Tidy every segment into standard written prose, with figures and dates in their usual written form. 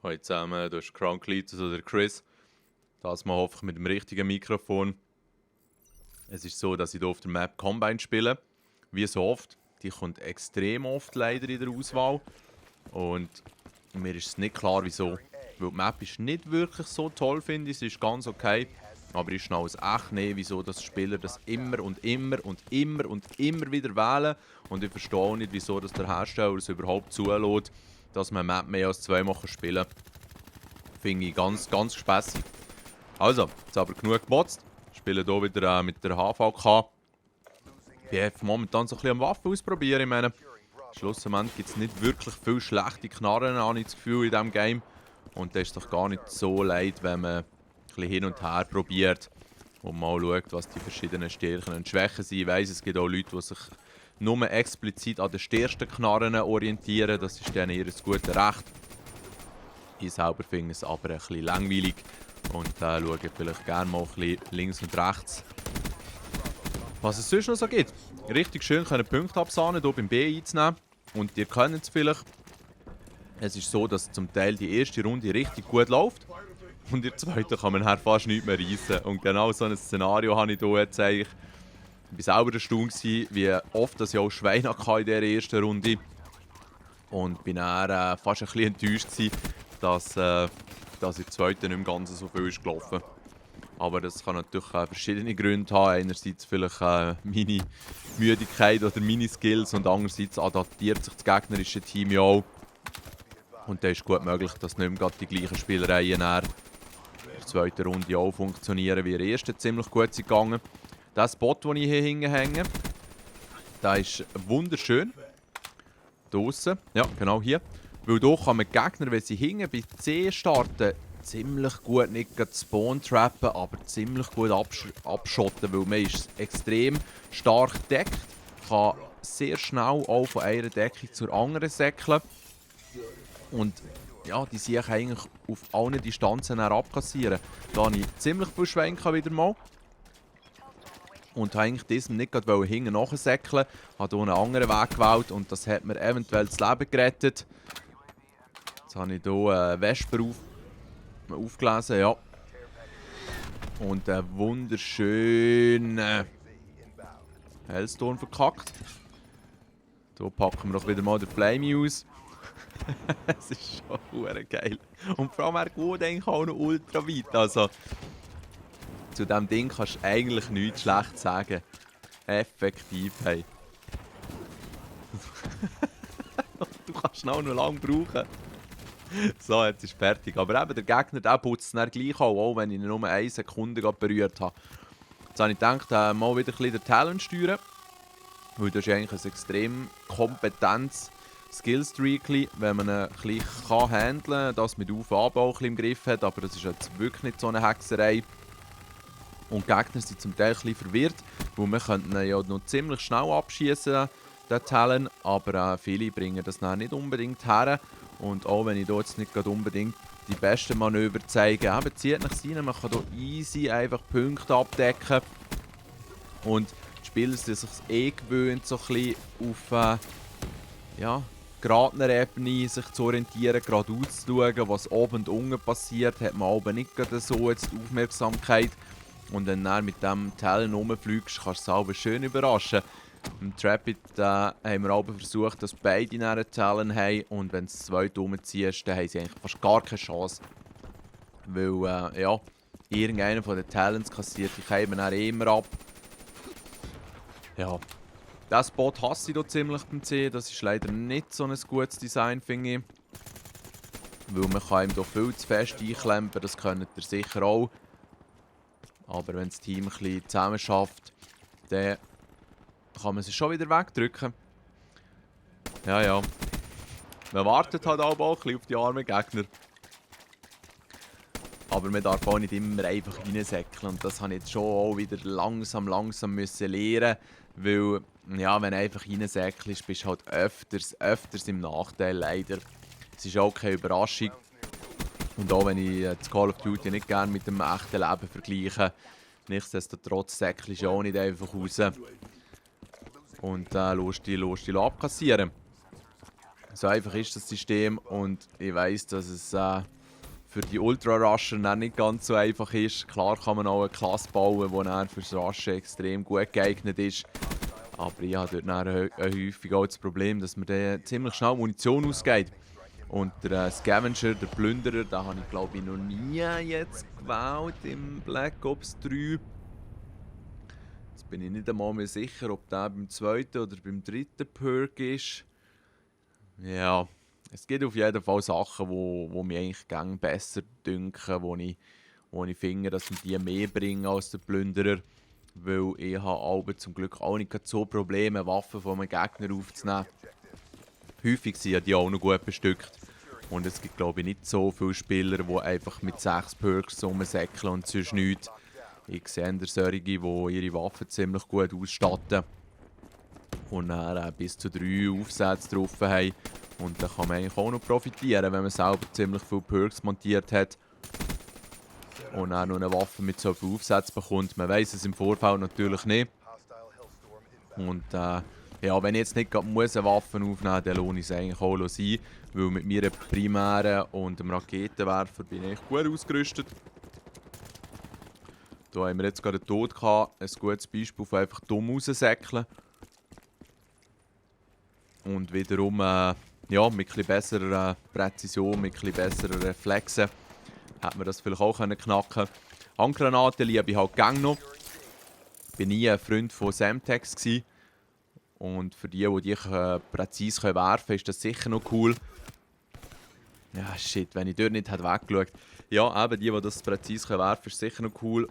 Hallo zusammen, du bist Crown Cletus oder Chris. Das mal hoffe ich mit dem richtigen Mikrofon. Es ist so, dass ich hier auf der Map Combine spiele. Wie so oft. Die kommt extrem oft leider in der Auswahl. Und mir ist es nicht klar, wieso. Weil die Map ist nicht wirklich so toll, finde ich. Sie ist ganz okay. Aber ich schnall es echt nicht, wieso das Spieler das immer und immer und immer und immer wieder wählen. Und ich verstehe auch nicht, wieso das der Hersteller es überhaupt zulässt, dass man Map mehr als zweimal spielen kann. Finde ich ganz, ganz spässig. Also, jetzt aber genug gebotzt. Ich spiele hier wieder mit der HVK. Ich bin einfach momentan so ein bisschen am Waffen ausprobieren. Ich meine, schlussendlich gibt es nicht wirklich viele schlechte Knarren, habe ich das Gefühl, in diesem Game. Und das ist doch gar nicht so leid, wenn man ein bisschen hin und her probiert und mal schaut, was die verschiedenen Stärken und Schwächen sind. Ich weiss, es gibt auch Leute, die sich nur explizit an den stärksten Knarren orientieren. Das ist dann ihr gutes Recht. Ich selber finde es aber ein bisschen langweilig und schaue vielleicht gerne mal ein bisschen links und rechts, was es sonst noch so gibt. Richtig schön können Punkte absahnen, hier beim B einzunehmen. Und ihr könnt es vielleicht. Es ist so, dass zum Teil die erste Runde richtig gut läuft und in der zweiten kann man fast nichts mehr reissen. Und genau so ein Szenario habe ich hier jetzt eigentlich. Ich war selber erstaunt, wie oft das ich auch Schweine hatte in dieser ersten Runde. Und bin dann fast ein bisschen enttäuscht gewesen, dass in der zweiten nicht im Ganzen so viel ist gelaufen. Aber das kann natürlich verschiedene Gründe haben. Einerseits vielleicht meine Müdigkeit oder meine Skills und andererseits adaptiert sich das gegnerische Team ja auch. Und dann ist gut möglich, dass nicht mehr gerade die gleichen Spielreihen in der zweiten Runde auch funktionieren, wie in der ersten ziemlich gut sind gegangen. Der Spot, den ich hier hinten hänge, der ist wunderschön. Hier draussen, ja genau hier. Weil hier kann man die Gegner, wenn sie hinten bei C starten, ziemlich gut nicht spawn trappen, aber ziemlich gut abschotten, weil man ist extrem stark gedeckt, kann sehr schnell auch von einer Deckung zur anderen säckeln. Und ja, die sehe ich eigentlich auf allen Distanzen abkassieren. Da habe ich ziemlich viel Schwenken wieder mal. Und habe eigentlich diesem nicht gerade hinten nachsäckeln, habe hier einen anderen Weg gewählt und das hat mir eventuell das Leben gerettet. Jetzt habe ich hier einen Vesper aufgelesen, ja. Und einen wunderschönen Hellstorm verkackt. Hier packen wir doch wieder mal den Flame aus. Es ist schon verdammt geil. Und vor allem, er geht eigentlich auch noch ultra weit. Also, zu diesem Ding kannst du eigentlich nichts schlecht sagen. Effektiv, hey. Du kannst ihn auch noch lange brauchen. So, jetzt ist es fertig. Aber eben, der Gegner der putzt es dann gleich auch wenn ich ihn nur 1 Sekunde berührt habe. Jetzt habe ich gedacht, mal wieder ein bisschen den Talent steuern. Weil das ist eigentlich ein extrem kompetentes Skillstreak, wenn man ihn ein bisschen handeln kann, das mit Auf- und Abbau im Griff hat. Aber das ist jetzt wirklich nicht so eine Hexerei. Und die Gegner sind zum Teil ein bisschen verwirrt, weil wir könnten ihn ja noch ziemlich schnell abschießen, den Talent. Aber viele bringen das dann nicht unbedingt her. Und auch wenn ich hier jetzt nicht unbedingt die besten Manöver zeige, eben zieht nach rein, man kann hier easy einfach Punkte abdecken. Und die Spieler sind sich gewöhnt, so ein bisschen auf geradener Ebene sich zu orientieren, geradeaus zu schauen, was oben und unten passiert, hat man oben nicht gerade so jetzt die Aufmerksamkeit. Und wenn du dann mit diesem Talent rumfliegst, kannst du es selber schön überraschen. Im Trapit haben wir aber versucht, dass beide einen Talent haben. Und wenn du das zweite rumziehst, dann haben sie eigentlich fast gar keine Chance. Weil, irgendeiner von den Talents kassiert die Kämen dann immer ab. Ja, diesen Spot hasse ich hier ziemlich beim C. Das ist leider nicht so ein gutes Design, finde ich. Weil man kann ihm hier viel zu fest einklemmen, das könnt ihr sicher auch. Aber wenn das Team ein bisschen zusammen schafft, dann kann man sie schon wieder wegdrücken. Ja, ja. Man wartet halt auch ein bisschen auf die armen Gegner. Aber man darf auch nicht immer einfach reinsäckeln. Und das habe ich jetzt schon auch wieder langsam müssen lernen. Weil, ja, wenn du einfach reinsäckelst, bist du halt öfters im Nachteil, leider. Es ist auch keine Überraschung. Und auch wenn ich das Call of Duty nicht gerne mit dem echten Leben vergleiche, nichtsdestotrotz säckelst du auch nicht einfach raus. Und lässt dich abkassieren. So einfach ist das System und ich weiss, dass es für die Ultra-Rusher dann nicht ganz so einfach ist. Klar kann man auch eine Klasse bauen, die dann fürs Rushen extrem gut geeignet ist. Aber ich habe dort dann häufig auch das Problem, dass mir dann ziemlich schnell Munition ausgeht. Und der Scavenger, der Plünderer, den habe ich glaube ich noch nie jetzt gewählt im Black Ops 3. Jetzt bin ich nicht einmal mehr sicher, ob der beim zweiten oder beim dritten Perk ist. Ja, es gibt auf jeden Fall Sachen, wo mich eigentlich gang besser dünken, wo ich finde, dass mir die mehr bringen als der Plünderer. Weil ich habe zum Glück auch nicht so Probleme, Waffen von einem Gegner aufzunehmen. Häufig sind ja die auch noch gut bestückt. Und es gibt glaube ich nicht so viele Spieler, die einfach mit 6 Perks rumsäckeln und sonst nichts. Ich sehe solche, die ihre Waffen ziemlich gut ausstatten. Und dann bis zu 3 Aufsätze drauf haben. Und dann kann man eigentlich auch noch profitieren, wenn man selber ziemlich viele Perks montiert hat. Und dann noch eine Waffe mit so viel Aufsätzen bekommt. Man weiss es im Vorfeld natürlich nicht. Und ja, wenn ich jetzt nicht eine Waffe aufnehmen muss, dann lohnt es eigentlich auch sein. Weil mit meiner primären und dem Raketenwerfer bin ich gut ausgerüstet. Da haben wir jetzt gerade einen Tod gehabt. Ein gutes Beispiel von einfach dumm raussäckeln. Und wiederum ja, mit etwas besserer Präzision, mit etwas besseren Reflexen hätte man das vielleicht auch knacken können. Handgranaten liebe ich halt gerne noch. Ich war nie ein Freund von Semtex gewesen. Und für die präzise werfen können, ist das sicher noch cool. Ja, shit, wenn ich dort nicht weggeschaut hätte. Ja, eben die das präzise werfen können, ist sicher noch cool.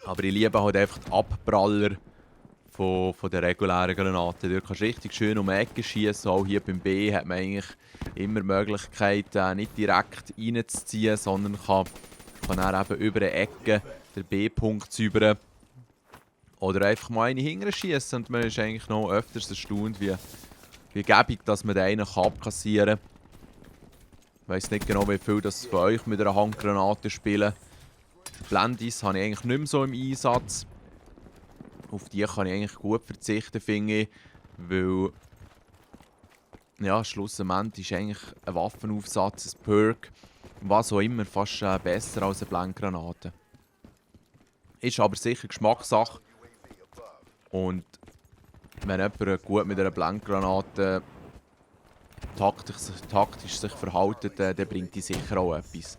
Aber ich liebe halt einfach die Abpraller von der regulären Granaten. Dort kannst du richtig schön um die Ecke schießen. Auch hier beim B hat man eigentlich immer die Möglichkeit, nicht direkt reinzuziehen, sondern kann dann eben über eine Ecke den B-Punkt säubern. Oder einfach mal eine hinterher schießen. Und man ist eigentlich noch öfters erstaunt, wie gäbig, dass man den einen abkassieren kann. Ich weiss nicht genau, wie viel das von euch mit einer Handgranate spielen. Blendis habe ich eigentlich nicht mehr so im Einsatz. Auf die kann ich eigentlich gut verzichten, finde ich. Weil, ja, schlussendlich ist eigentlich ein Waffenaufsatz, ein Perk, was auch immer, fast besser als eine Blendgranate. Ist aber sicher Geschmackssache. Und wenn jemand gut mit einer Blendgranate taktisch sich verhält, dann bringt die sicher auch etwas.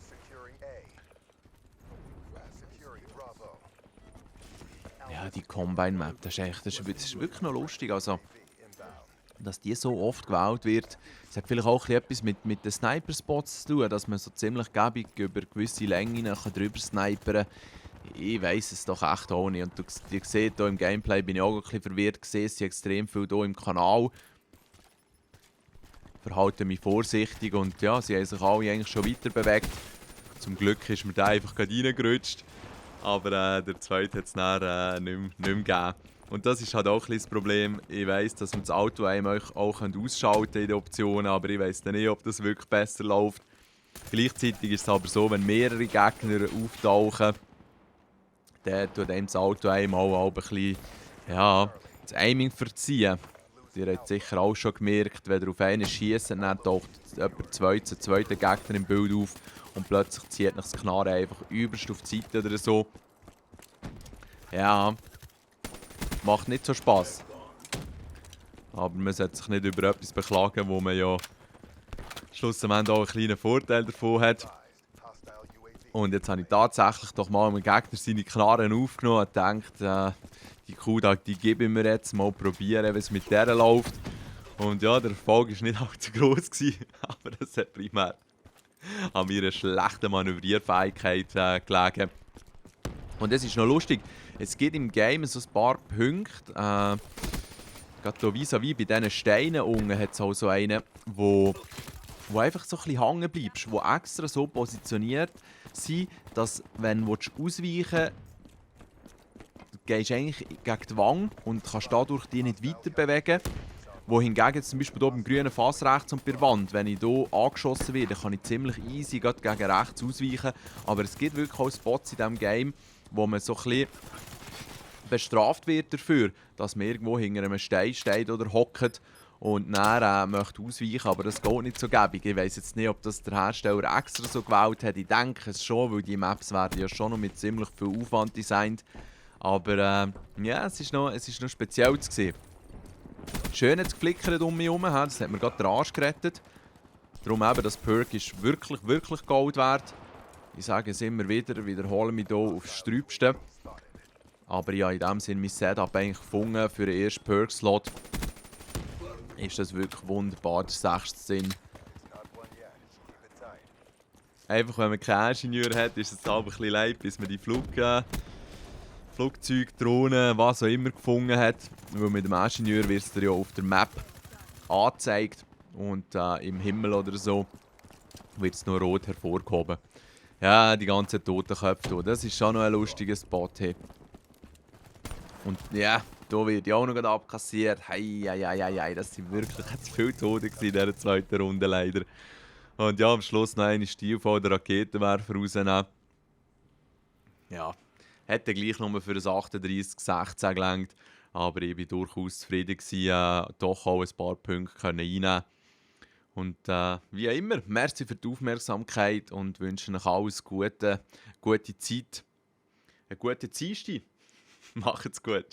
Ja, die Combine-Map, das ist wirklich noch lustig. Also, dass die so oft gewählt wird. Es hat vielleicht auch etwas mit den Sniper-Spots zu tun, dass man so ziemlich gäbig über gewisse Längen drüber snipern kann. Ich weiss es doch echt auch nicht. Und ihr seht hier im Gameplay, bin ich auch ein bisschen verwirrt gesehen. Es sind extrem viel hier im Kanal. Verhalte mich vorsichtig und ja, sie haben sich alle eigentlich schon weiter bewegt. Zum Glück ist mir der einfach gerade reingerutscht. Aber der zweite hat es dann nicht mehr gegeben. Und das ist halt auch ein bisschen das Problem. Ich weiss, dass man das Auto auch ausschalten kann in den Optionen, aber ich weiss dann nicht, ob das wirklich besser läuft. Gleichzeitig ist es aber so, wenn mehrere Gegner auftauchen, dann tut einem das Auto einem auch ein bisschen, ja, das Aiming verziehen. Ihr habt sicher auch schon gemerkt, wenn ihr auf einen schießt, dann taucht jemand zweiter Gegner im Bild auf und plötzlich zieht das Knarren einfach übelst auf die Seite oder so. Ja, macht nicht so Spass. Aber man sollte sich nicht über etwas beklagen, wo man ja schlussendlich auch einen kleinen Vorteil davon hat. Und jetzt habe ich tatsächlich doch mal einem Gegner seine Knarren aufgenommen und gedacht, die Kuh, die gebe ich mir jetzt mal probieren, wie es mit der läuft. Und ja, der Erfolg war nicht allzu gross gewesen, aber das hat primär an meiner schlechten Manövrierfähigkeit gelegen. Und es ist noch lustig, es gibt im Game so ein paar Punkte, gerade hier vis-à-vis bei diesen Steinen unten hat es auch so einen, wo einfach so ein bisschen hängen bleibst, wo extra so positioniert sind, dass wenn du ausweichen willst, gehst du eigentlich gegen die Wand und kannst dadurch dich nicht weiter bewegen. Wohingegen zum Beispiel hier beim grünen Fass rechts und bei der Wand, wenn ich hier angeschossen werde, kann ich ziemlich easy gegen rechts ausweichen. Aber es gibt wirklich auch Spots in diesem Game, wo man so ein bisschen bestraft wird dafür, dass man irgendwo hinter einem Stein steht oder hockt. und dann möchte ausweichen, aber das geht nicht so gäbig. Ich weiss jetzt nicht, ob das der Hersteller extra so gewählt hat. Ich denke es schon, weil die Maps werden ja schon noch mit ziemlich viel Aufwand designt. Aber ja, es ist noch speziell zu sehen. Schön hat es geflickert um mich herum, das hat mir gerade den Arsch gerettet. Darum eben, das Perk ist wirklich, wirklich Gold wert. Ich sage es immer wieder, wiederhole mich hier aufs Sträubste. Aber ja, in dem Sinne mein Setup eigentlich gefunden für den ersten Perk-Slot. Ist das wirklich wunderbar, der 6. Sinn. Einfach, wenn man keinen Ingenieur hat, ist es halt ein bisschen leid, bis man die Flugzeuge, Drohnen, was auch immer gefunden hat. Weil mit dem Ingenieur wird es dir ja auf der Map angezeigt. Und im Himmel oder so wird es nur rot hervorgehoben. Ja, die ganzen Totenköpfe, das ist schon noch ein lustiger Spot. Hey. Und ja, hier wird ja auch noch abkassiert. Hei, das sind wirklich zu viele Tote in dieser zweiten Runde leider. Und ja, am Schluss noch eine Stilfall der Raketenwerfer rausnehmen. Ja, hätte gleich nur für ein 38-16 gelangt. Aber ich war durchaus zufrieden gewesen, doch auch ein paar Punkte einnehmen. Und wie immer, merci für die Aufmerksamkeit und wünsche euch alles gute Zeit. Eine gute Zeit. Macht's gut.